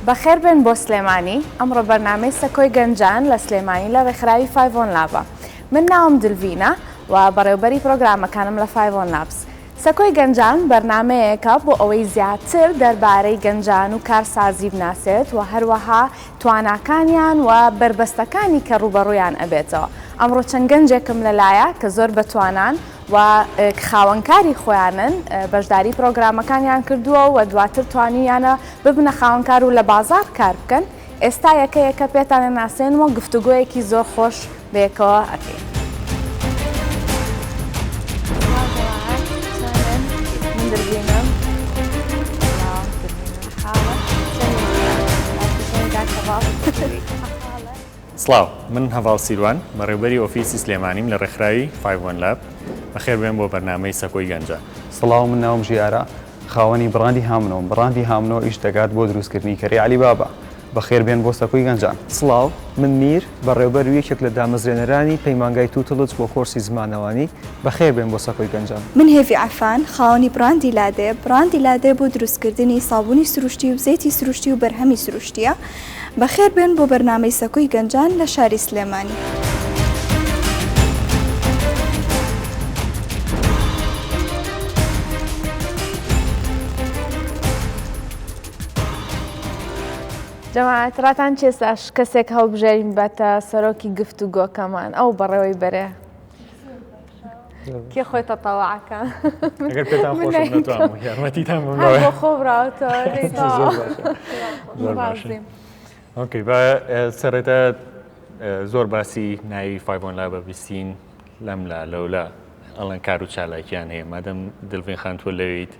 بەخێربێن بۆ سلێمانی، ئەمڕۆ بەرنامەی سەکۆی گەنجان لە سلێمانی لە ڕێکخراوی فایڤۆن لابە. من ناوم دلڤینە و بەڕێوبەری پرۆگرامەکانم لە فایڤۆن لابس. سەکۆی گەنجان بەرنامەیەکە بۆ ئەوەی زیاتر دەربارەی گەنجان و کارسازی بناسێت و هەروەها تواناکانیان و بەربەستەکانی کە ڕووبەڕوویان ئەبێتەوە. ئەمڕۆ چەند گەنجێکم لەلایە کە زۆر بەتوانان و خاوەنکاری خۆیانن، بەشداری پرۆگرامەکانیان کردووە و دواتر توانیویانە ببنە خاوەنکار و لە بازاڕ کار بکەن. ئێستا یەکە یەکە پێتان ئەناسێنم و گفتوگۆیەکی زۆر خۆش بەیەکەوە ئەکەین. سڵاو، من هەڤاڵ سیروان، بەڕێوبەری ئۆفیسی سلێمانیم لە ڕێکخراوی فایڤ وەن لاب. بەخێربێن بۆ بەرنامەی سەکۆی گەنجان. سڵاو، من ناوم ژیارە، خاوەنی بڕاندی هامنۆم، بڕاندی هامنۆ ئیش دەکات بۆ دروستکردنی کەرەی عەلی بابا. بەخێربێن بۆ سەکۆی گەنجان. سڵاو، من میر، بەڕێوبەر و یەکێک لە دامەزرێنەرانی پەیمانگای توتڵج بۆ کۆرسی زمانەوانی، بەخێربێن بۆ سەکۆی گەنجان. من هێڤی عەفان، خاوەنی بڕاندی لادێ، بڕاندی لادێ بۆ دروستکردنی سابونی سروشتی و زەیتی سروشتی و بەرهەمی سروشتییە، بەخێربێن بۆ بەرنامەی سەکۆی گەنجان لە شاری سلێمانی. جەماعەت ڕاتان چی ئێستاش کەسێک هەڵبژێرین بەتە سەرۆکی گفتوگۆکەمان ئەو بەڕێوەی بەرێ کێ خۆی تەتەوعەکە ئەگەر پێتان من خۆشە نایکەم. نەتوانم یارمەتیتان بم هەر بەوە. بۆ خۆ براوەتەوە دەی زۆر تەواو. باشە. زۆر باشە. ڕازیم. okay با ئێ، سەرەتا ئێ، زۆر باسی ناوی فایڤۆن لاب ئەبیستین لەم لا لەولا ئەڵێن کار و چالاکیان هەیە مادەم دلڤین خان تۆ لەوێیت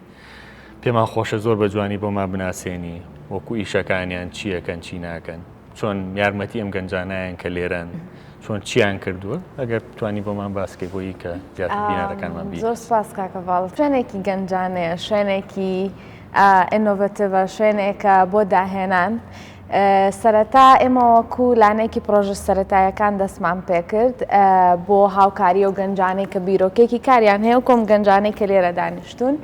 پێمان خۆشە زۆر بە جوانی بۆمان بناسێنی وەکو ئیشەکانیان چیەکەن چی ناکەن چۆن یارمەتی ئەم گەنجانیان کە لێرەن چۆن چیان کردووە ئەگەر توانی بۆمان باسکەی بۆی کە زیاتر بینەرەکانمان بی زۆر سپاس کاکە ڤاڵ شوێنێکی گەنجانەیە شوێنێکی innovative ە شوێنێکە بۆ داهێنان سەرەتا ئێمە وەکو لانەیەکی پرۆژە سەرەتایەکان دەستمان پێکرد بۆ هاوکاری و گەنجانەی کە بیرۆکێکی کاریان هەیە و کۆم گەنجانەی کە لێرە دانیشتون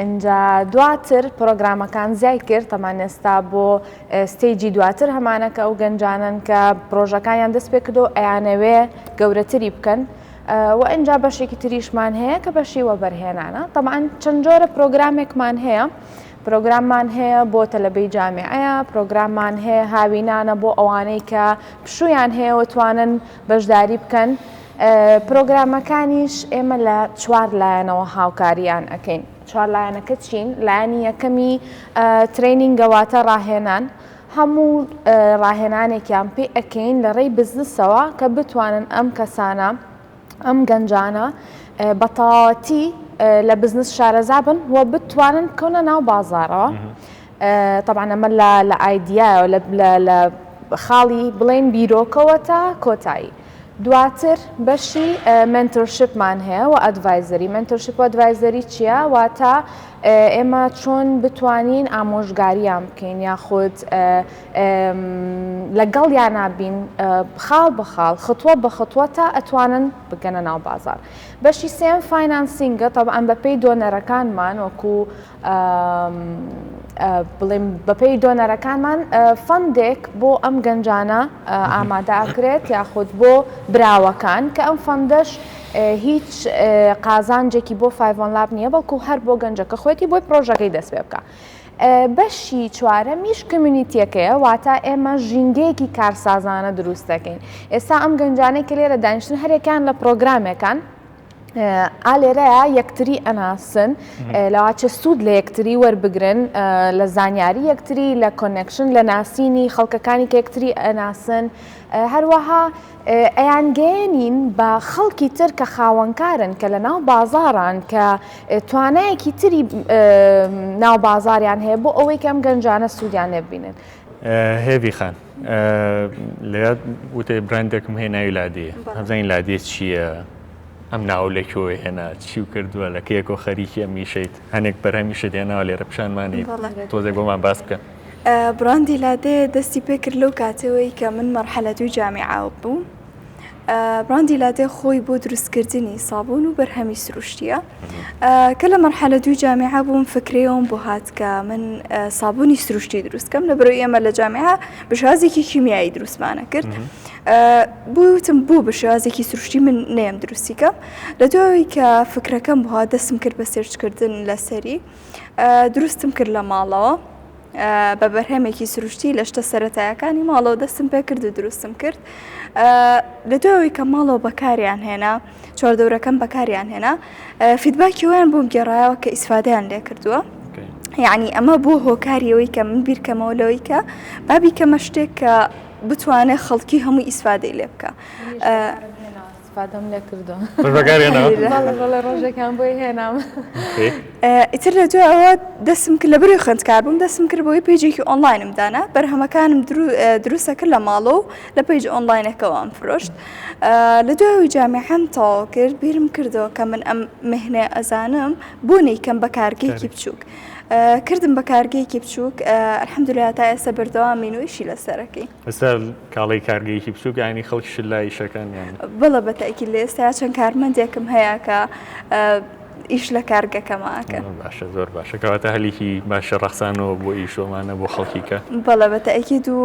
ئینجا دواتر پرۆگرامەکان زیای کرد تەمان ئێستا بۆ stage ی دواتر هەمانە کە ئەو گەنجانەن کە پرۆژەکانیان دەست پێ کردو ئەیانەوێ گەورەتری بکەن و ئینجا بەشێکی تریشمان هەیە کە بەشی وەبەرهێنانە تەبعەن چەند جۆرە پرۆگرامێکمان هەیە پرۆگراممان هەیە بۆ تەلەبەی جامیعەیە، پرۆگراممان هەیە هاوینانە بۆ ئەوانەی کە پشوویان هەیە و توانن بەشداری بکەن. پرۆگرامەکانیش ئێمە لە چوار لایەنەوە هاوکاریان ئەکەین. چوار لایەنەکە چین؟ لایەنی یەکەمی training ە واتە ڕاهێنان. هەموو ڕاهێنانێکیان پێ ئەکەین لە ڕێی بزنسەوە کە بتوانن ئەم کەسانە ئەم گەنجانە بە تەواوەتی لە بزنس شارەزا بن و بتوانن بکەونە ناو بازارەوە طبعا ئەمە لە لە idea یەوە لە خاڵی بڵێن بیرۆکەوە تا کۆتایی دواتر بەشی mentorship مان هەیە و advisory mentorship و advisory چییە واتە ئێمە چۆن بتوانین ئامۆژگاریان بکەین یاخود لەگەڵیانا بین خاڵ بە خاڵ خطوە بە خطوە تا ئەتوانن بگەنە ناو بازاڕ. بەشی سێیەم financing ە تەبعەن بەپێی donor ەکانمان وەکو بڵێم بەپێی donor ەکانمان fund ێک بۆ ئەم گەنجانە ئامادە ئەکرێت یاخود بۆ براوەکان کە ئەم fund ەش هیچ قازانجێکی بۆ فایڤۆن لاب نییە بەڵکو هەر بۆ گەنجەکە خۆیەتی بۆی پرۆژەکەی دەست پێ بکە. بەشی چوارەمیش community یەکەیە، واتە ئێمە ژینگەیەکی کارسازانە دروست دەکەین. ئێستا ئەم گەنجانەی کە لێرە دانیشتن هەرێکیان لە پرۆگرامێکان ئا لێرەیە یەکتری ئەناسن لەواچە سوود لە یەکتری وەربگرن لە زانیاری یەکتری لە connection لە ناسینی خەڵکەکانی کە یەکتری ئەناسن هەروەها ئەیانگەیەنین بە خەڵکی تر کە خاوەنکارن کە لە ناو بازاڕان کە توانایەکی تری ناو بازاریان هەیە بۆ ئەوەی کە ئەم گەنجانە سوودیان لێ ببینن. هێڤی خان لەیاد وتێ براندێکم هەیە ناوی لادێ هەبزانین لادێ چییە ئەم ناو لە کوێ هێنا چی و کردووە لە کێکۆ خەریکی ئەم میشەیت هەنێک بەرهەمیشت هێناوە لێرە پیشانمانی تۆزێک بۆمان باس بکە. بڕاندی لادێ دەستی پێکرد لەو کاتەوەی کە من مەرحەلە دووی جامیعە بووم. بڕاندی لادێ خۆی بۆ دروستکردنی سابوون و بەرهەمی سروشتیە کە لە مەرحەلە دووی جامیعە بووم فکرەیەوەم بۆ هات کە من سابوونی سروشتی دروستکەم لە بەرەوەی ئێمە لە جامیعە بە شێوازێکی کیمیایی دروستمانە کرد بۆی وتم بۆ بە شێوازێکی سروشتی من نەیەم دروستی کەم لە دوای کە فکرەکەم بۆ هات دەستم کرد بە search کردن لەسەری دروستم کرد لە ماڵەوە بە بەرهەمێکی سروشتی لە شتە سەرەتایەکانی ماڵەوە دەستم پێ کرد و دروستم کرد لە دوای کە ماڵەوە بەکاریان هێنا چواردەورەکەم بەکاریان هێنا feedback ی ویان بۆم گێڕایەوە کە ئیسفادەیان لێ کردووە یعنی ئەمە بۆ هۆکاری ئەوەی کە من بیرکەمەوە لەوەی کە بابی کەمە شتێک کە بتوانێت خەڵکی هەموو ئیسفادەی لێ بکە. ئیسفادەم لێ کردووە. تۆش بەکاری هێناوە؟ بەڵێ بەڵێ ڕۆژێکیان بۆی هێنام. ئیتر لە دوای ئەوە دەستم کرد لە بەرەی خوێندکار بووم دەستم کرد بەوەی page ێکی ئۆنلاینم دانا بەرهەمەکانم دروستە کرد لە ماڵەوە و لە page ئۆنلاینەکەوە ئەم فرۆشت لە دوای ئەوەی جامیعەم تەواو کرد بیرم کردەوە کە من ئەم مهنەیە ئەزانم بۆ نەیکەم بە کارگەیەکی بچووک کردم بە کارگەیەکی بچووک الحمدلله تا ئێستا بەردەوامین و ئیشی لەسەرەکەین. ئێستا کاڵی کارگەیەکی بچووک یانی خەڵکیشت لا ئیشەکەن یان؟ بەڵێ بە تەئکید لە ئێستا چەند کارمەندێکم هەیە کە ئیش لە کارگەکەما ئەکەن. باشە زۆر باشە کەواتە هەلێکی باشە ڕەخسانەوە بۆ ئیش و ئەمانە بۆ خەڵکی کە. بەڵێ بە تەئکید و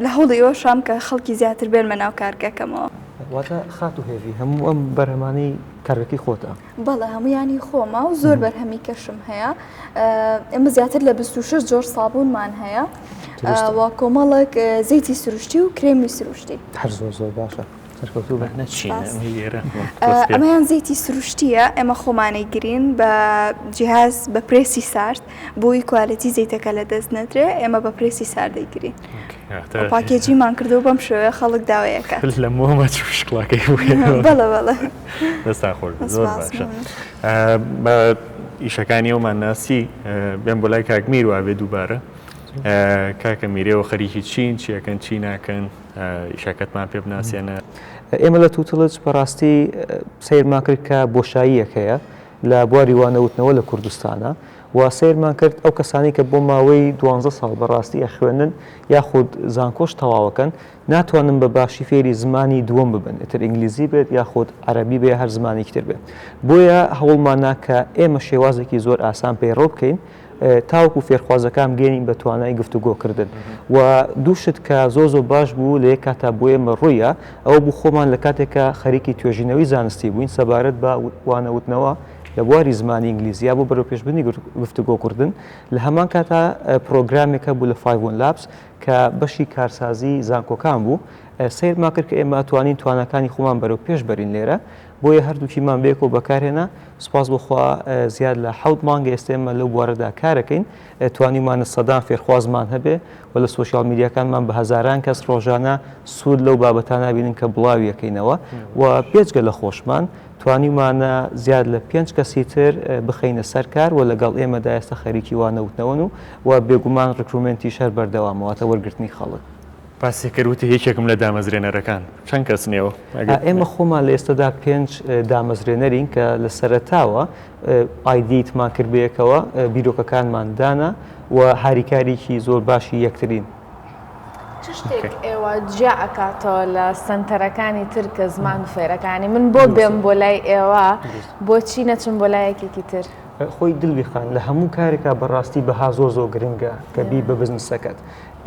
لە هەوڵی ئەوەشام کە خەڵکی زیاتر بێنمە ناو کارگەکەمەوە. واتە خاتوو هێڤی هەموو ئەم بەرهەمانەی کارگەکەی خۆتە؟ بەڵێ هەموویان هی خۆمە و زۆر بەرهەمی کەشم هەیە ئێمە زیاتر لە 26 جۆر سابوونمان هەیە و کۆمەڵێک زەیتی سروشتی و کرێمی سروشتی. هەر زۆر زۆر باشە سەرکەوتوو بن. ئەمەیان زەیتی سروشتیە ئێمە خۆمانەی گرین بە جیهاز بە پرێسی سارد بۆی quality زەیتەکە لە دەست نەدرێ ئێمە بە پرێسی ساردەی گرین package یمان کردو بەم شێوەیە خەڵک داوایەکە لە مۆمە شکڵەکەی بەڵێ بەڵێ. دەستان خۆش زۆر باشە بە ئیشەکانی ئەومان ناسی بێم بۆ لای کاک میر وابێ دووبارە کاکە میرێەوە خەریکی چین چیەکەن چی ناکەن ئیشەکەتمان پێ بناسیێنە. ئێمە لە توتڵج بەڕاستی سەیرمان کرد کە بۆشاییەک هەیە لە بواری وانەوتنەوە لە کوردستانە و سەیرمان کرد ئەو کەسانی کە بۆ ماوەی دوانزە ساڵ بەڕاستی ئەخوێنن یاخود زانکۆش تەواوەکەن ناتوانن بە باشی فێری زمانی دووەم ببن ئیتر ئینگلیزی بێت یاخود عەرەبی بێ هەر زمانێکی تر بێت بۆیە هەوڵماننا کە ئێمە شێوازێکی زۆر ئاسان پەیڕەو بکەین تاوەکو فێرخوازەکان بگەینین بە توانای گفتوگۆکردن و دوو شت کە زۆر زۆر باش بوو لە یەک کاتا بۆ ئێمە ڕوویە ئەوە بوو خۆمان لە کاتێکا خەریکی توێژینەوەی زانستی بووین سەبارەت بە وانەوتنەوە لە بواری زمانی ئینگلیزی یا بۆ بەرەوپێشبردنی گفتوگۆکردن لە هەمان کاتا پرۆگرامێک هەبوو لە فایڤ وەن لابس کە بەشی کارسازی زانکۆکان بوو سەیرمان کرد کە ئێمە ئەتوانین تواناکانی خۆمان بەرەو پێش بەرین لێرە بۆیە هەردووکیمان بەیەکەوە بەکارهێنا سوپاس بۆ خوا زیاد لە حەوت مانگە ئێستا ئێمە لەو بوارەدا کارەکەین توانیومانە سەدان فێرخوازمان هەبێ و لە سۆشیال میدیاکانمان بە هەزاران کەس ڕۆژانە سوود لەو بابەتانە بینن کە بڵاویەکەینەوە و بێجگە لە خۆشمان توانیومانە زیاد لە پێنج کەسی تر بخەینە سەر کار و لەگەڵ ئێمەدا ئێستا خەریکی وانەوتنەوەن و و بێگومان recruitment یش هەر بەردەوامە واتە وەرگرتنی خەڵک. باسی کرد وتی یەکێکم لە دامەزرێنەرەکان، چەند کەسن ئێوە؟ ئێمە خۆمان لە ئێستەدا پێنج دامەزرێنەرین کە لە سەرەتاوە idea مان کرد بەیەکەوە، بیرۆکەکانمان دانا و هاریکاریی زۆر باشی یەکترین. چ شتێک ئێوە جیا ئەکاتەوە لە سەنتەرەکانی تر کە زمان فێرەکانی من بۆ بێم بۆ لای ئێوە بۆچی نەچم بۆ لای یەکێکی تر؟ خۆی دلوی خان لە هەموو کارێکا بەڕاستی بەها زۆر زۆر گرنگە کە بی بە بزنسەکەت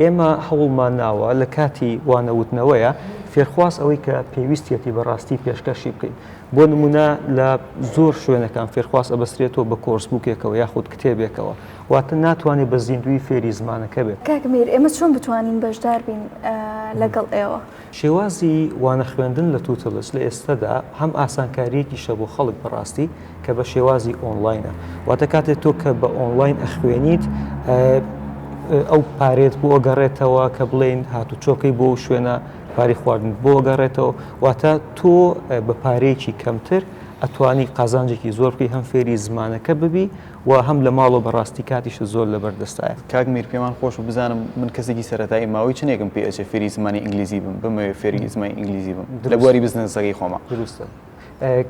ئێمە هەوڵمان ناوە لە کاتی وانەوتنەوەیە فێرخواز ئەوەی کە پێویستیەتی بەڕاستی پێشکەشی بکەین بۆ نمونە لە زۆر شوێنەکان فێرخواز ئەبەسترێتەوە بە course book ێکەوە یاخود کتێبێکەوە واتە ناتوانێت بە زیندووی فێری زمانەکە بێت. کاک میر ئێمە چۆن بتوانین بەشدار بین لەگەڵ ئێوە؟ شێوازی وانە خوێندن لە توتڵس لە ئێستەدا هەم ئاسانکارییەکیشە بۆ خەڵک بەڕاستی کە بە شێوازی ئۆنڵاینە واتە کاتێ تۆ کە بە ئۆنڵاین ئەخوێنیت ئەو پارێت بۆ ئەگەڕێتەوە کە بڵێین هاتوچۆکەی بۆ ئەو شوێنە پارەی خواردنت بۆ ئەگەڕێتەوە واتە تۆ بە پارەیەکی کەمتر ئەتوانی قازانجێکی زۆر بکەی هەم فێری زمانەکە ببی و هەم لە ماڵەوە بەڕاستی کاتیشت زۆر لەبەر دەستایە. کاک میر پێمان خۆش بوو بزانم من کەسێکی سەرەتایی ماوەی چەنێکم پێ ئەچێ فێری زمانی ئینگلیزی بم بمەوێ فێری زمانی ئینگلیزی بم لە بواری بزنسەکەی خۆما. دروستە.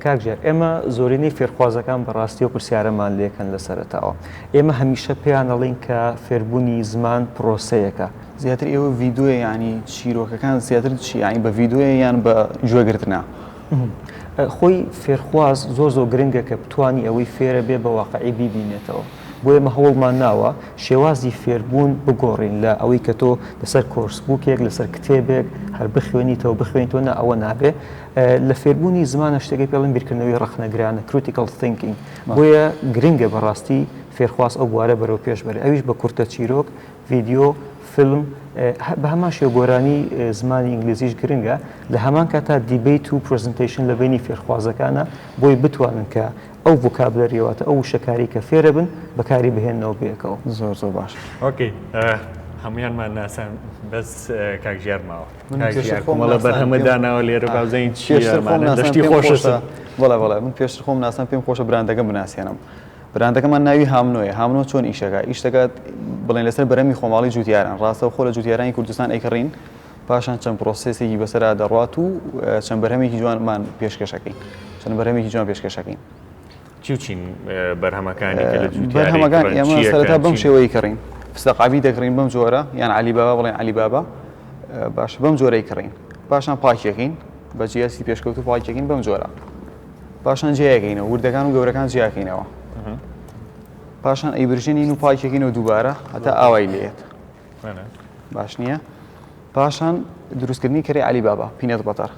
کاک ژیار ئێمە زۆرینەی فێرخوازەکان بەڕاستی ئەو پرسیارەمان لێکەن لە سەرەتاوە ئێمە هەمیشە پێیان ئەڵێین کە فێربوونی زمان پرۆسەیەکە. زیاتر ئێوە ڤیدۆیە یانی چیرۆکەکان زیاتر چی یانی بە ڤیدۆیە یان بە گوێگرتنە؟ خۆی فێرخواز زۆر زۆر گرنگە کە بتوانی ئەوەی فێرە بێ بە واقعی بیبینێتەوە بۆیە ئێمە هەوڵمان ناوە شێوازی فێربوون بگۆڕین لە ئەوەی کە تۆ لەسەر course book ێک لەسەر کتێبێک هەر بخوێنیتەوە بخوێنیتەوە نا ئەوە نابێ لە فێربوونی زمانە شتێکی پێڵێن بیرکردنەوەی ڕەخنەگرانە Critical Thinking بۆیە گرنگە بەڕاستی فێرخواز ئەو بوارە بەرەو پێش بەرێ ئەویش بە کورتە چیرۆک ڤیدیۆ فیلم بە هەمان شێوە گۆرانی زمانی ئینگلیزیش گرنگە لە هەمان کاتا debate و presentation لە بەینی فێرخوازەکانە بۆی بتوانن کە ئەو vocabulary واتە ئەو وشەکاری کە فێرە بن بەکاری بهێننەوە بەیەکەوە. زۆر زۆر باش. okay هەموویانمان ناسان بەس کاک ژیار ماوە. من پێشتر خۆم کۆمەڵە بەرهەمە داناوە لێرە با بزانین چییە پێشتر خۆم ئەمانە ناسان دەشتی پێم خۆشە خۆشە بەڵێ بەڵێ من پێشتر خۆم ناسان پێم خۆشە براندەکەم بناسێنم براندەکەمان ناوی هامنۆیە هامنۆ چۆن ئیشەکە ئیش دەکات بڵێن لەسەر بەرهەمی خۆماڵی جوتیاران ڕاستەوخۆ لە جوتیارانی کوردستان ئەیکڕین پاشان چەند process ێکی بەسەرا دەڕوات و چەند بەرهەمێکی جوانمان پێشکەشەکەین چەند بەرهەمێکی جوان پێشکەشەکەین چی و چین بەرهەمەکانی کە لە جوتیارەی بەرهەمەکان کڕن ئێمە چییەکەن سەرەتا بەم چین؟ شێوەی کڕین فستەقابی دەکڕین بەم جۆرە یان عەلی بابا بڵێن عەلی بابا باش بەم جۆرەی کڕین پاشان پاکیەکەین بە جیاسی پێشکەوتو پاکیەکەین بەم جۆرە پاشان جیاکەینەوە وردەکان و گەورەکان جیاکەینەوە پاشان ئەیبرژێنین و پاکیەکەینەوە دووبارە هەتا ئاوای لێت باش نییە پاشان دروستکردنی کەری عەلی بابا peanut butter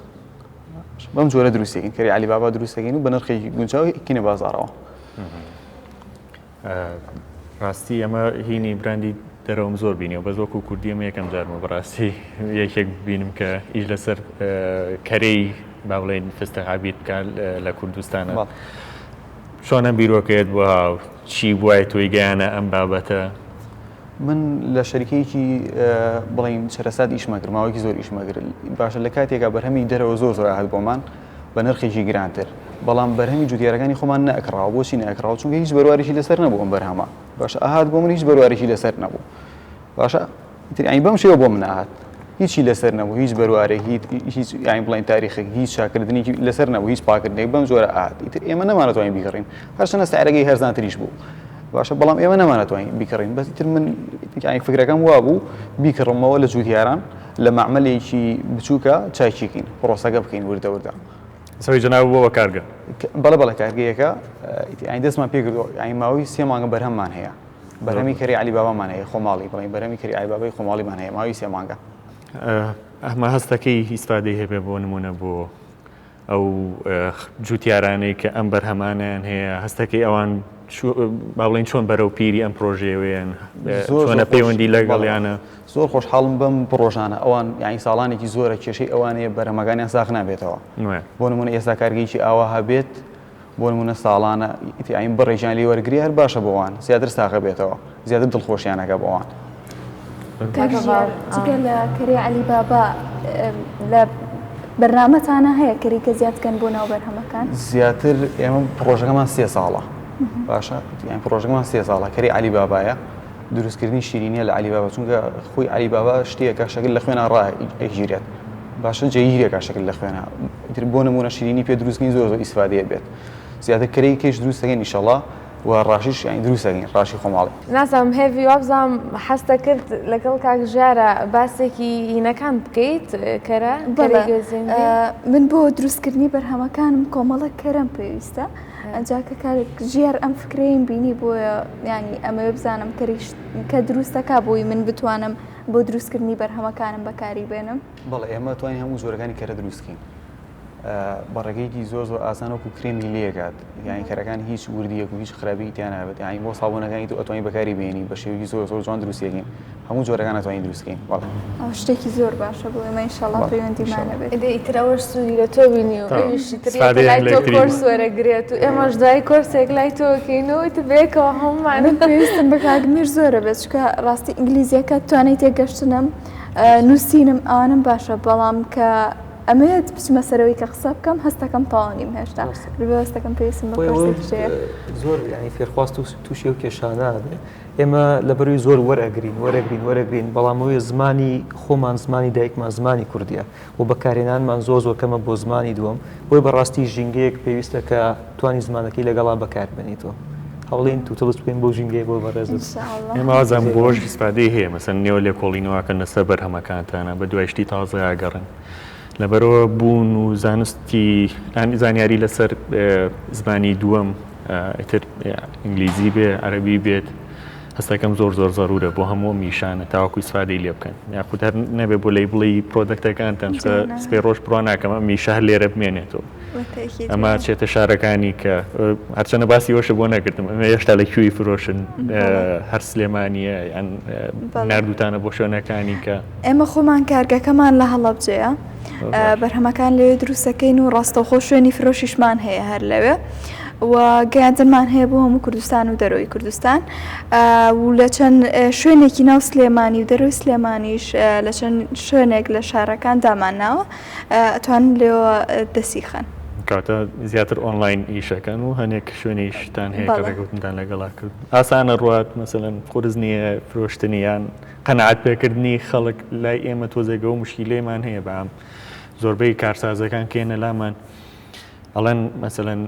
بەم جۆرە دروستەکەین کەری عەلی بابا دروستەکەین و بە نرخێکی گونجاو کینە بازارەوە ڕاستی ئەمە هینی براندی دەرەوەم زۆر بینیەوە بەس وەکو کوردی ئەمە یەکەم جارمە بەڕاستی یەکێک بینم کە ئیش لەسەر کەرەی با بڵێین فستق عبید بکات لە کوردستانە چۆن ئەم بیرۆکەیەت بۆ هاو چی بوای تۆی گەیانە ئەم بابەتە؟ من لە شەریکەیەکی بڵین چەرەسات ئیشمە کرد ماوەیەکی زۆر ئیشمە کرد باشە لە کاتێکا بەرهەمی دەرەوە زۆر زۆر هات بۆمان بە نرخێکی گرانتر بەڵام بەرهەمی جوتیارەکانی خۆمان نەئەکڕاوە بۆچی نەئەکڕاوە چونکە هیچ بەروارێکی لەسەر نەبوو ئەم بەرهەمە باشە ئەهات بۆ من هیچ بەروارێکی لەسەر نەبوو باشە ئیتر یانی بەم شێوە بۆ من ئەهات هیچی لەسەر نەبوو هیچ بەروارێک هیچ هیچ یانی بڵێن تاریخێک هیچ چاکردنێکی لەسەر نەبوو هیچ پاکردنێک بەم جۆرە ئەهات ئیتر ئێمە نەمانەتوانی بیکڕین هەرچەندە سعرەکەی هەرزانتریش بوو باشە بەڵام ئێمە نەمانەتوانی بیکڕین بەس ئیتر من یانی فکرەکەم وابوو بیکڕمەوە لە جوتیاران لە مەعمەلێکی بچووکە چاکیکەین پرۆسەکە بکەین وردە وردە. سەوی جەناب بۆ بە کارگە؟ بەڵێ بەڵێ کارگەیەکە یانی دەستمان پێکردووە یانی ماوەی سێ مانگە بەرهەممان هەیە بەرهەمی کەری عەلی بابامان هەیە خۆماڵی بڵێن بەرهەمی کەری عەلی بابای خۆماڵیمان هەیە ماوەی سێ مانگە. ئەمە هەستەکەی ئیسفادەی هەبێ بۆ نمونە بۆ ئەو جوتیارانەی کە ئەم بەرهەمانیان هەیە هەستەکەی ئەوان با بڵێین چۆن بەرەو پیری ئەم پرۆژەیەوەیان چۆنە پەیوەندی لەگەڵیانە؟ زۆر خۆشحاڵم بەم پڕۆژانە ئەوان یانی ساڵانێکی زۆرە کێشەی ئەوانەیە بەرهەمەکانیان ساغ نابێتەوە بۆ نمونە ئێستا کارگەیەکی ئاوا هەبێت بۆ نمونە ساڵانە یانی بڕێکیان لێ وەرگری هەر باشە بۆ ئەوان زیاتر ساغە بێتەوە زیاتر دڵخۆشیانەکە بۆ ئەوان. کاک ژیار جگە لە کەری عەلی بابا لە بەرنامەتانە هەیە کەری کە زیاد کەن بۆ ناو بەرهەمەکان؟ زیاتر ئێمە پڕۆژەکەمان سێ ساڵە باشە یان پڕۆژەکەمان سێ ساڵە کەری عەلی بابایە دروستکردنی شیرینیە لە عەلی بابا چونکە خۆی عەلی بابا شتێکە شەکر لە خوێنا ڕائەگیرێت باشە جێگیرێکە شەکر لە خوێنا ئیتر بۆ نمونە شیرینی پێ دروستکەین زۆر زۆر ئیسفادەیە بێت زیاتر کەرەی کەیش دروست دەکەین ئیشەڵا و ڕاشیش یانی دروست دەکەین ڕاشی خۆماڵی. نازانم هێڤی وابزانم حەزتەکرد لەگەڵ کاک ژیارە باسێکی هینەکان بکەیت کەرە بەڵێ من بۆ دروستکردنی بەرهەمەکانم کۆمەڵێک کەرەم پێویستە ئەجا کە کاک ژیار ئەم فکرەیم بینی بۆیە یانی ئەمەوێ بزانم کەریش کە دروستەکە بۆی من بتوانم بۆ دروستکردنی بەرهەمەکانم بەکاری بێنم. بەڵێ ئێمە توانین هەموو جۆرەکانی کەرە دروستکەین. بە ڕێگەیەکی زۆر زۆر ئاسان وەکو کرێمی لێگات یانی کەرەکان هیچ وردیەک و هیچ خراپی تیا نابێت یانی بۆ سابوونەکانی تۆ ئەتوانی بەکاری بێنی بە شێوەیەکی زۆر زۆر جوان دروستیەکەین هەموو جۆرەکان ئەتوانی دروستکەین بەڵێ ئەوە شتێکی زۆر باشە بۆ ئێمە ئینشەڵا پەیوەندیمان هەبێت. ئیدی ئیتر ئەوەش سوودی لە تۆ بینی و ئەویش ئیتر یەتە لای تۆ کۆرس وەرەگرێت و ئێمەش دوای کۆرسێک لای تۆ ئەکەین و ئیتر بەیەکەوە هەموومان. من پێویستم بە کاک میر زۆرە بێت چونکە ڕاستی ئینگلیزیەکە توانای تێگەشتنم نووسینم ئەوانەم باشە بەڵام کە ئەمەوێت بچمە سەرەوەی کە قسە بکەم هەستەکەم تەواو نیم هێشتا هەستەکەم پێویستم بە کۆرسێکیش هەیە. زۆر یانی فێرخواز تووشی ئەو کێشانە ئەبێ. ئێمە لەبەروی زۆر وەرئەگرین وەرەگرین وەرەگرین بەڵام ئەوەی زمانی خۆمان زمانی دایکمان زمانی کوردیە و بەکارهێنانمان زۆر زۆر کەمە بۆ زمانی دووەم بۆیە بەڕاستی ژینگەیەک پێویستە کە توانی زمانەکەی لەگەڵا بەکاربێنیتەوە هەوڵین توتڵچ بکەین بۆ ژینگەیە بۆ بەڕێزت إن شاء الله. ئێمە وازانم بۆش ئیسفادەی هەیە مەسەن نێوە لێکۆڵینەوەکەن لەسەر بەرهەمەکانتانە بە دوای شتی تازە ئەگەڕن لەبەرەوە بوون و زانستی زانیاری لەسەر زمانی دووەم ئیتر ئینگلیزی بێ عەرەبی بێت هەستەکەم زۆر زۆر زەرورە بۆ هەموو ئەم ئیشانە تاوەکو ئیسفادەی لێ بکەن یاخود هەر نەبێ بۆ لەی بڵێی product ەکانتان چونکە سبەی ڕۆژ بڕوا ناکەم ئەم ئیشە هەر لێرە بمێنێتەوە ئەمە چێتە شارەکانی کە هەرچەنە باسی وەشە بۆ نەکردم ئەمە هێشتا لە کوێی فرۆشن هەر سلێمانیە یان نردوتانە بۆ شوێنەکانی کە ئێمە خۆمان کارگەکەمان لە هەڵەبجەیە بەرهەمەکان لەوێ دروستەکەین و ڕاستەوخۆ شوێنی فرۆشیشمان هەیە هەر لەوێ و گەیاندنمان هەیە بۆ هەموو کوردستان و دەرەوەی کوردستان و لە چەند شوێنێکی ناو سلێمانی و دەرەوەی سلێمانیش لە چەند شوێنێک لە شارەکان دامانناوە ئەتوانن لێوە دەسی خەن. کاتە زیاتر ئۆنلاین ئیشەکەن و هەنێک شوێنیشتان هەیە کە ڕێکەوتنتان لەگەڵا کرد ئاسانە ڕوات مەسەلەن قورس نییە فرۆشتنی یان قەناعەت پێکردنی خەڵک لای ئێمە تۆزێک ئەو مشکیلەیەمان هەیە بەعام زۆربەی کارسازەکان کێنە لامان ئەڵێن مەسەلەن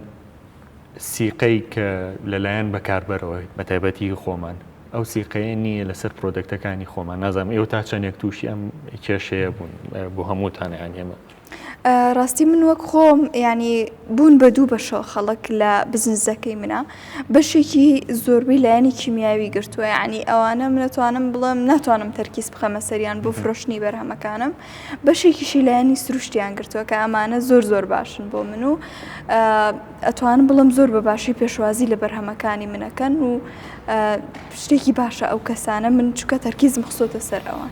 سیقەی کە لەلایەن بەکاربەرەوە بە تایبەتی خۆمان ئەو سیقەیە نییە لەسەر product ەکانی خۆمان نازانم ئێوە تا چەندێک تووشی ئەم کێشەیە بوون بۆ هەمووتان یان ئێمە ڕاستی من وەک خۆم ینی بوون بە دوو بەشەوە خەڵک لە بزنزەکەی منە بەشێکی زۆربەی لایەنی کیمیاوی گرتووە یعنی ئەوانە منەتوانم بڵێم ناتوانم تەرکیز بخەمە سەریان بۆ فرۆشتنی بەرهەمەکانم بەشێکیشی لایەنی سروشتیان گرتووە کە ئەمانە زۆر زۆر باشن بۆ من و ئەتوانم بڵێم زۆر بە باشی پێشوازی لە بەرهەمەکانی منەکەن و شتێکی باشە ئەو کەسانە من چکە تەرکیزم خسۆتە سەر ئەوان.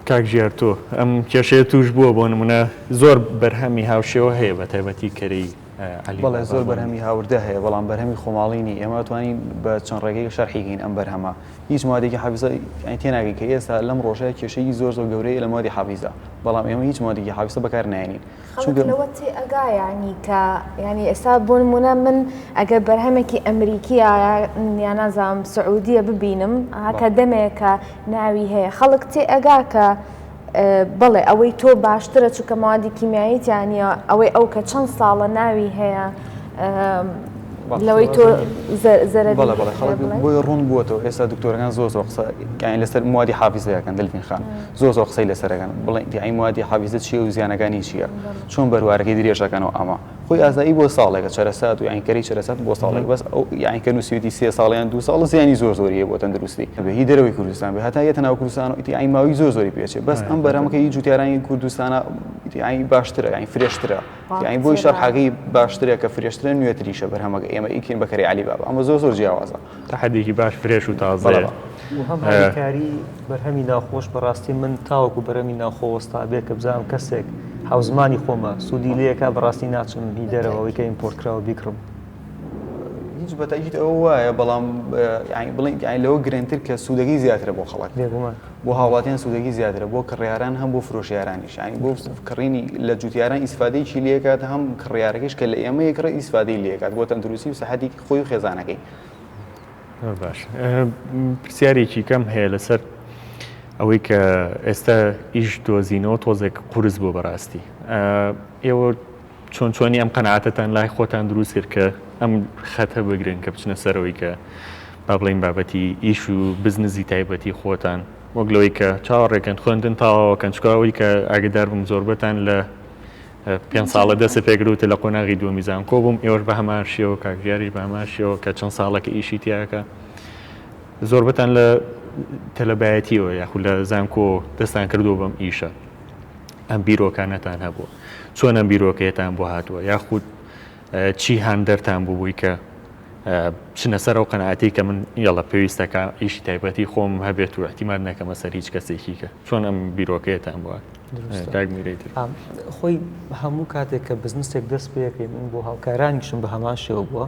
کاک ژیار تۆ ئەم کێشەیە توش بووە بۆ نمونە زۆر بەرهەمی هاوشێوە هەیە بە تایبەتی کەرەی عەلی بەڵێ زۆر بەرهەمی هاوردە هەیە بەڵام بەرهەمی خۆماڵی نی ئێمە توانین بە چەند ڕێگەیەک شەرحی کەین ئەم بەرهەمە هیچ موادێکی حافیزە یانی تێناگەین کە ئێستا لەم ڕۆژە کێشەیەکی زۆر زۆر گەورەیە لە موادی حافیزە بەڵام ئێمە هیچ موادێکی حافیزە بەکار نایەنین خەڵک لەوە تێ ئەگا یانی کە یانی ئێستا بۆ نمونە من ئەگەر بەرهەمێکی ئەمریکیە یا نازانم سعودیە ببینم کە دەمێکە ناوی هەیە خەڵک تێ ئەگا کە بەڵێ ئەوەی تۆ باشترە چونکە مەوادی کیمیایی تیا نییە ئەوەی ئەو کە چەند ساڵە ناوی هەیە لەوەی تۆ زەرەری بەڵێ بەڵێ خەڵک بۆی ڕوون بووەتەوە ئێستا دکتۆرەکان زۆر زۆر قسە یانی لەسەر موادی حافیزەکەن دلفین خان زۆر زۆر قسەی لەسەرەکەن بڵێن یانی موادی حافیزە چییە و زیانەکانی چییە چۆن بەروارەکەی درێژەکەنەوە ئەمە خۆی ئازایی بۆ ساڵێکە چەرەسات و یانی کەری چەرەسات بۆ ساڵێک بەس ئەو یانی کە نووسیویەتی سێ ساڵ یان دوو ساڵ زیانی زۆر زۆری هەیە بۆ تەندروستی بێ هی دەرەوەی کوردستان بێ هەتا یەتە ناو کوردستان و ئیتر یانی ماوەی زۆر زۆری پێچێ بەس ئەم بەرهەمەکە هی جوتیارانی کوردستانە ئیتر یانی باشترە یانی fresh ترە یانی بۆی شەرحەکەی باشترە کە fresh ترە نوێتریشە بەرهەمەکە ئێمە ئیکین بە کەرەی عەلی بابا ئەمە زۆر زۆر جیاوازە. تا حەدێکی باش fresh و تازەیە. و هەم هاریکاری بەرهەمی ناوخۆش بەڕاستی من تاوەکو بەرهەمی ناوخۆ وەستا بێ کە بزانم کەسێک هاوزمانی خۆمە سوودی لێکا بەڕاستی ناچم هی دەرەوە ئەوەی کە import کراوە بیکڕم. هیچ بە تەئکید ئەوە وایە بەڵام یانی بڵێین یانی لەوە گرنگتر کە سوودەکەی زیاترە بۆ خەڵک بێگومان بۆ هاوڵاتیان سوودەکەی زیاترە بۆ کڕیاران هەم بۆ فرۆشیارانیش یانی بۆ کڕینی لە جوتیاران ئیسفادەیەکی لێکات هەم کڕیارەکەش کە لە ئێمە یەکڕێ ئیسفادەی لێکات بۆ تەندروستی و سەحەتی خۆی و خێزانەکەی. زۆر باش پرسیارێکی کەم هەیە لەسەر ئەوەی کە ئێستا ئیش دۆزینەوە تۆزێک قورس بوو بەڕاستی ئێوە چۆن چۆنی ئەم قەنەعاتەتان لای خۆتان دروست کرد کە ئەم خەتە بگرن کە بچنە سەرەوەی کە با بڵین بابەتی ئیش و بزنزی تایبەتی خۆتان وەک لەوەی کە چاوەڕێکەن خوێندن تەواوەکەن چکە ئەوەی کە ئاگدار بووم زۆربەتان لە پێنج ساڵە دەست پێکردوتە لە قۆناغی دووەمی زانکۆ بووم ئێوەش بە هەمان شێوە کاک ژیاریش بە هەمان شێوە کە چەند ساڵەکە ئیشی تیاکە زۆربەتان لە تەلەبایەتیەوە یاخود لە زانکۆ دەستان کردووە بەم ئیشە ئەم بیرۆکانەتان هەبووە چۆن ئەم بیرۆکەیەتان بۆ هاتووە یاخود چی هاندەرتان بوو بووی کە بچنە سەر ئەو قەناعەتەی کە من یەڵە پێویستەکە ئیشی تایبەتی خۆم هەبێت و احتیماد نەکەمە سەر هیچ کەسێکی کە چۆن ئەم بیرۆکەیەتان بووە کاک میرەی تر؟ خۆی هەموو کاتێک کە بزنسێک دەست پێەکەی من بۆ هاوکارانیشم بە هەمان شێوە بووە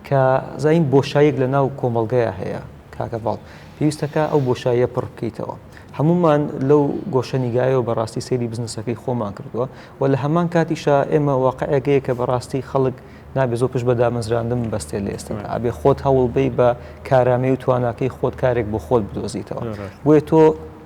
کە زانین بۆشاییەک لە ناو کۆمەڵگەیە هەیە کاکە ڤاڵ پێویستەکە ئەو بۆشاییە پڕ بکەیتەوە هەمومان لەو گۆشەنیگایەوە بەڕاستی سەیری بزنسەکەی خۆمان کردووە و لە هەمان کاتیشا ئێمە واقعێک هەیە کە بەڕاستی خەڵک نابێ زۆر پشت بە دامەزراندن ببەستێت لە ئێستادا ئەبێ خۆت هەوڵ بەی بە کارامەی و تواناکەی خۆت کارێک بۆ خۆت بدۆزیتەوە بۆیە تۆ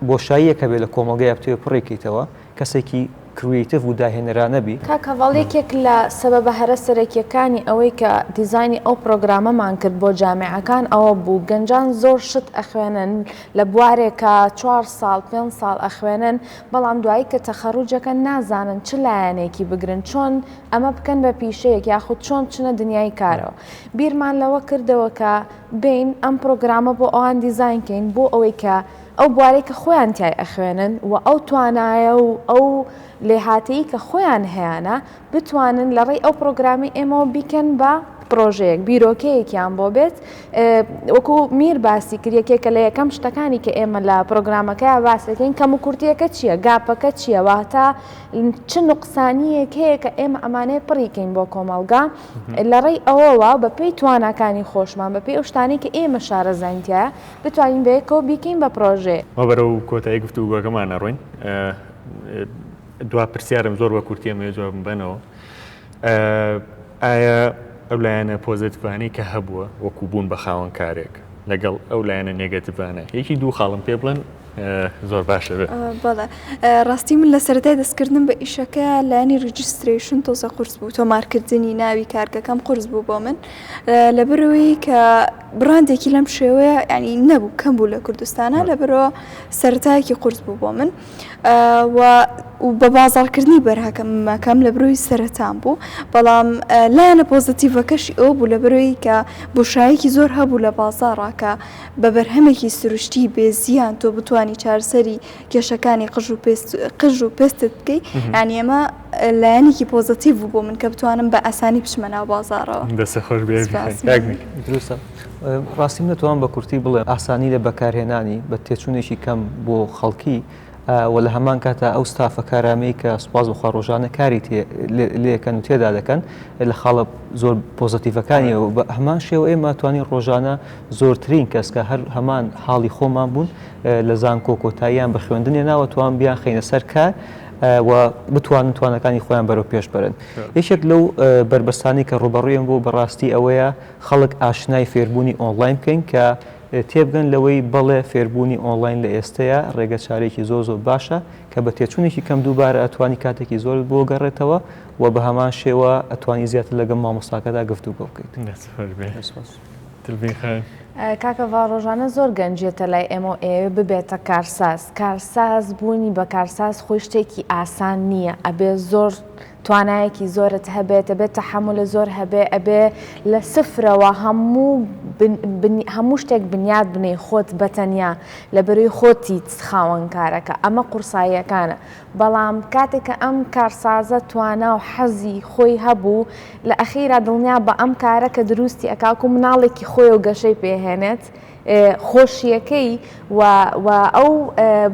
بۆشاییەک هەبێ لە کۆمەڵگەیا بتەوێ پڕی کەیتەوە کەسێکی creative و داهێنەرانە بی. کاک هەڤاڵ یەکێک لە سەبەبە هەرە سەرەکیەکانی ئەوەی کە دیزاینی ئەو پرۆگرامەمان کرد بۆ جامیعەکان ئەوە بوو گەنجان زۆر شت ئەخوێنن لە بوارێکا چوار ساڵ پێنج ساڵ ئەخوێنن بەڵام دوایی کە تەخەروجەکەن نازانن چ لایەنێکی بگرن چۆن ئەمە بکەن بە پیشەیەک یاخود چۆن بچنە دنیای کارەوە بیرمان لەوە کردەوە کە بێین ئەم پرۆگرامە بۆ ئەوان دیزاین کەین بۆ ئەوەی کە ئەو بوارەی کە خۆیان تیای ئەخوێنن و ئەو توانایە و ئەو لێهاتەیی کە خۆیان هەیانە بتوانن لە ڕێی ئەو پرۆگرامی ئێمەوە بیکەن بە پرۆژەیەک بیرۆکەیەکیان بۆ بێت وەکو میر باسی کرد یەکێکە لە یەکەم شتەکانی کە ئێمە لە پرۆگرامەکەیا باس دەکەین کەم و کورتیەکە چییە gap ەکە چییە واتە چ نوقسانییەک هەیە کە ئێمە ئەمانەیە پڕی کەین بۆ کۆمەڵگا لە ڕێی ئەوەوە بە پێی تواناکانی خۆشمان بە پێی ئەو شتانەی کە ئێمە شارەزاین تیایا بتوانین بەیەکەوە بیکەین بە پرۆژەیەک. وا بەرەو کۆتایی گفتوگۆکەمان ئەڕۆین دوا پرسیارم زۆر بە کورتی ئەمەوێ جوابم بەنەوە ئایا ئەو لایەنە positive انەی کە هەبووە وەکو بوون بە خاوەن کارێک لەگەڵ ئەو لایەنە negative انە یەکی دوو خاڵم پێ بڵێن زۆر باشە بێ. بەڵێ ڕاستی من لە سەرەتای دەستکردنم بە ئیشەکە لایەنی registration تۆزە قورس بوو تۆمارکردنی ناوی کارگەکەم قورس بوو بۆ من لەبەرەوەی کە بڕاندێکی لەم شێوەیە ینی نەبوو کەم بوو لە کوردستانە لەبەرەوە سەرەتایەکی قورس بوو بۆ من و بە بازاڕکردنی بەرهەمەکەم لە برۆی سەرەتام بوو بەڵام لایەنە positive ەکەشی ئەو بوو لە برۆی کە بۆشایەکی زۆر هەبوو لە بازاڕا کە بە بەرهەمێکی سروشتی بێ زیان تۆ بتانی چارەسەری کێشەکانی قژ و پێست قژ و پێستت بکەی یانی ئەمە لایەنێکی positive بوو بۆ من کە بتوانم بە ئاسانی بچمە ناو بازاڕەوە. دەست خۆش بێ دروستە ڕاستی من دەتوانم بە کورتی بڵێم ئاسانی لە بەکارهێنانی بە تێچوونێکی کەم بۆ خەڵکی و لە هەمان کاتا ئەو ستافە کارامەی کە سوپاس بخوا ڕۆژانە کاری لێکەن و تێدا دەکەن لە خاڵە زۆر positive ەکانیەوە بە هەمان شێوە ئێمە توانین ڕۆژانە زۆرترین کەس کە هەر هەمان حاڵی خۆمان بوون لە زانکۆ کۆتاییان بە خوێندنێ ناوە توان بیان خەینە سەر کار و بتوانن توانەکانی خۆیان بەرەو پێش بەرن یەکێک لەو بەربەستانی کە ڕوبەڕوویان بۆ بەڕاستی ئەوەیە خەڵک ئاشنای فێربوونی ئۆنلاین بکەین کە تێبگەن لەوەی بەڵێ فێربوونی ئۆنلاین لە ئێستەیا ڕێگە چارەیەکی زۆر زۆر باشە کە بە تێچوونێکی کەم دووبارە ئەتوانی کاتێکی زۆرت بۆ گەڕێتەوە و بە هەمان شێوە ئەتوانی زیاتر لەگەڵ مامۆستاکەدا گفتوگۆ بکەیت. دەست خۆش بێ. سپاس. دلڤین خان. کاکە ڤا ڕۆژانە زۆر گەنج یەتە لای ئێمە و ئەیەوێ ببێتە کارساز کارساز بوونی بە کارساز خۆی شتێکی ئاسان نییە ئەبێ زۆر توانایەکی زۆرت هەبێت ئەبێت تەحەمولت زۆر هەبێ ئەبێ لە سفرەوە هەموو هەموو شتێک بنیات بنێی خۆت بەتەنیا لەبەرەی خۆتیت خاوەن کارەکە ئەمە قورساییەکانە بەڵام کاتێک کە ئەم کارسازە توانا و حەزی خۆی هەبوو لە ئەخیرا دڵنیا بە ئەم کارە کە دروستی ئەکا وەکو مناڵێکی خۆی و گەشەی پێهێنێت خۆشیەکەی و و ئەو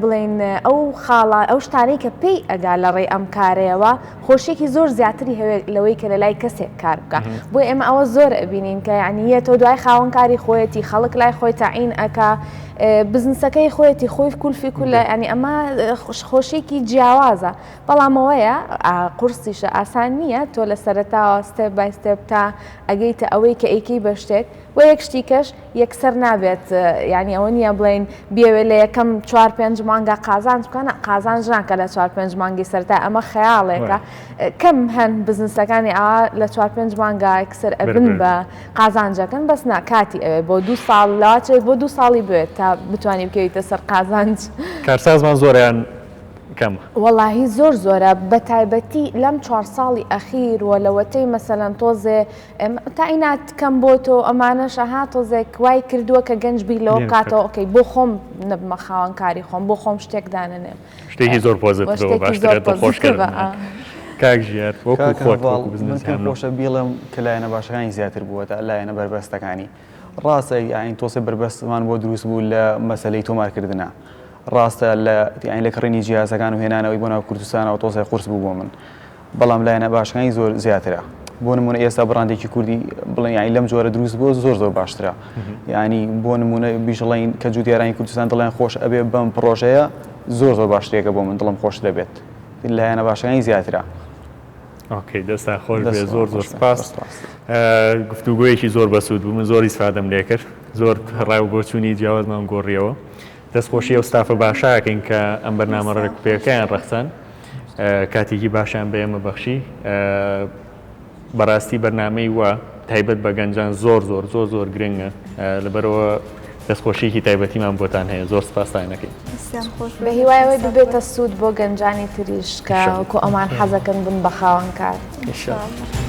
بڵێین ئەو خاڵە ئەو شتانەی کە پێی ئەگا لە ڕێی ئەم کارەیەوە خۆشیەکی زۆر زیاتری هەوێت لەوەی کە لە لای کەسێک کار بکە بۆ ئێمە ئەوە زۆر ئەبینین کە یعنی یەتەوە دوای خاوەن کاری خۆیەتی خەڵک لای خۆی تەعین ئەکا بزنسەکەی خۆیەتی خۆی کولفی کولە ینی ئەمە خۆشیێکی جیاوازە بەڵام ئەوەیە قورسیشە ئاسان نییە تۆ لە سەرەتاوە step by step تا ئەگەیتە ئەوەی کە ئەیکەی بە شتێک وە یەک شتی کەش یەکسەر نابێت یانی ئەوە نییە بڵێین بیەوێت لە یەکەم چوار پێنج مانگا قازانج بکە نا قازانج ناکە لە چوار پێنج مانگی سەرتا ئەمە خەیاڵێکە کەم هەن بزنسەکانی ئاوا لە چوار پێنج مانگا یەکسەر ئەبن بە قازانجەکەن بەس نا کاتی ئەوێ بۆ دوو ساڵ لەواچێت بۆ دوو ساڵی بوێت تا بتوانی بکەویتە سەر قازانج. کارسازمان زۆریان کەمە. وەڵاهی زۆر زۆرە بەتایبەتی لەم چوار ساڵی ئەخیر و لەوەتەی مەسەلەن تۆزێ تاینات کەم بۆ تۆ ئەمانەش ئەها تۆزێک وای کردووە کە گەنج بیر لەوە بکاتەوە okay بۆ خۆم نەبمە خاوەن کاری خۆم بۆ خۆم شتێک دانەنێم. شتێکی زۆر positive ە باشترە دڵخۆشکەر کاک ژیار وەکو خۆت وەکو بزنس من پێم خۆشە بیڵێم کە لایەنە باشەکانی زیاتر بووە تا لایەنە بەربەستەکانی ڕاستە یانی تۆزێ بەربەستمان بۆ دروست بوو لە مەسەلەی تۆمارکردنا ڕاستە لە یانی لە کڕینی جیهازەکان و هێنانەوەی بۆ ناو کوردستانەوە تۆزێ قورس بوو بۆ من بەڵام لایەنە باشەکانی زۆر زیاترە بۆ نمونە ئێستا بڕاندێکی کوردی بڵێن یانی لەم جۆرە دروست بووە زۆر زۆر باشترە یانی بۆ نمونە بیژڵین کە جوتیارانی کوردستان دڵیان خۆش ئەبێ بەم پڕۆژەیە زۆر زۆر باشترێکە بۆ من دڵم خۆش دەبێت لایەنە باشەکانی زیاترە. okay دەستان خۆش بێ زۆر زۆر سپاس گفتوگۆیەکی زۆر بەسوود بوو من زۆر ئیسفادەم لێکرد زۆر ڕای و بۆچوونی جیاوازمان گۆڕیەوە دەستخۆشی ئەو ستافە باشاکەین کە ئەم بەرنامە ڕێکوپێکەیان ڕەخسان کاتێکی باشیان بە ئێمە بەخشی بەڕاستی بەرنامەی وا تایبەت بە گەنجان زۆر زۆر زۆر زۆر گرنگە لەبەرەوە دەستخۆشیەکی تایبەتیمان بۆتان هەیە زۆر سپاستان ئەکەین. بە هیوای ئەوەی ببێتە سوود بۆ گەنجانی تریش کە وەکو ئەمان حەزەکەن بن بە خاوەن کار. ان شاء الله.